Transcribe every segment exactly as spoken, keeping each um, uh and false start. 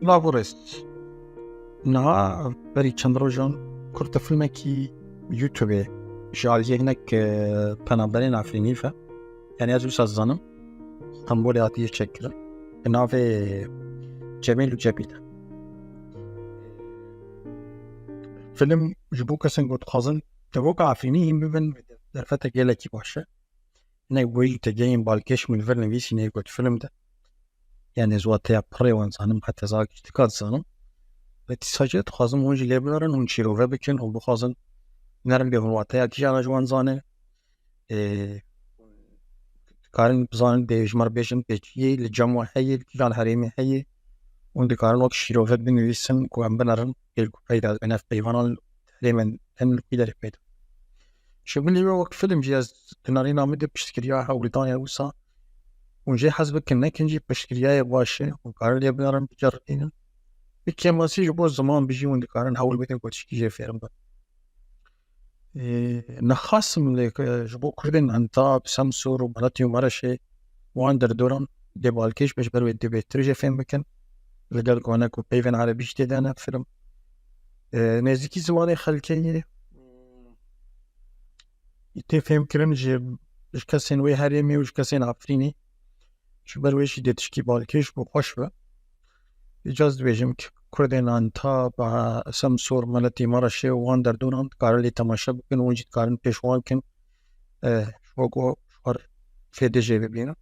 Silav û rêz. Niha berî çend rojan kurtefilmekî YouTubeê ji aliyê hinek, e, penaberên Efrînî ve, yanî ez wisa dizanim, Stenbolê hatiye çêkirin. Bi navê Cemîl û Cemîle. Film ji bo kesên ku dixwazin devoka Efrînî hîn bibin, derfeta gelekî baş e. Hinek wê û tegeyên balkêş min li vir nivîsîne got film de. Yanî ez wateya pirê wan zanim, heta zagî ji dika dizanim. Lê dîsa jî dixwazim hûn jî lê binerin, hûn şîrove bikin û bixwazin nerin bê hûn wateya kîjan ji wan zanin. Ê, dikarin bizanin dê ji me re bêjin pê çi yê, li cem we heye, li kîjan herêmê heye. Hûn dikarin wek şîrove binivîsin ku em binerin, pêl ku peyda dibin ev peyvanan herêmên em li kî derê peyda. Ji bilî we wek film jî ez di nerîna min de piştgiriya hewldan ya wisa. Hûn jê hez bikin nekin jî piştgiriyayê baş e. Hûn karin lê binerin biceribînin. Bi kêmasî ji bo ziman bijî hûn dikarin hewl bidin ku tişkî jê fêr bin. Ê, nexasim lê ji bo Kurdên Enta, Semsûr û Meletî û Mereşê wan derdoran dê balkêş be ji ber wê dê bêtir jê fêm bikin. Li gel ku hene ku peyvên erebî jî tê de ne film. Ê, nêzîkî zimanê xelkê ye. Tê fêmkirin ji, ji kesên wê herêmê û ji kesên Efrînê. Ji ber wê jî dê tişkî balkêş bû, xweş be. Îca ez dibêjim ki Kurdên Anta, Semsûr, Meletî, Mereşê û wan derdonan dikarin lê temaşe bikin û hûn jî dikarin pêş wan kin. Eh, ji bo ku ji xwe fêdê jê bibînin.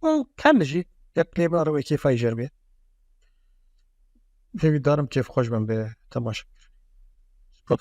Û kem jî yek lê bira wê kêfa jê re bê. Hêvîdarim kêfxweş bin bi temaşe.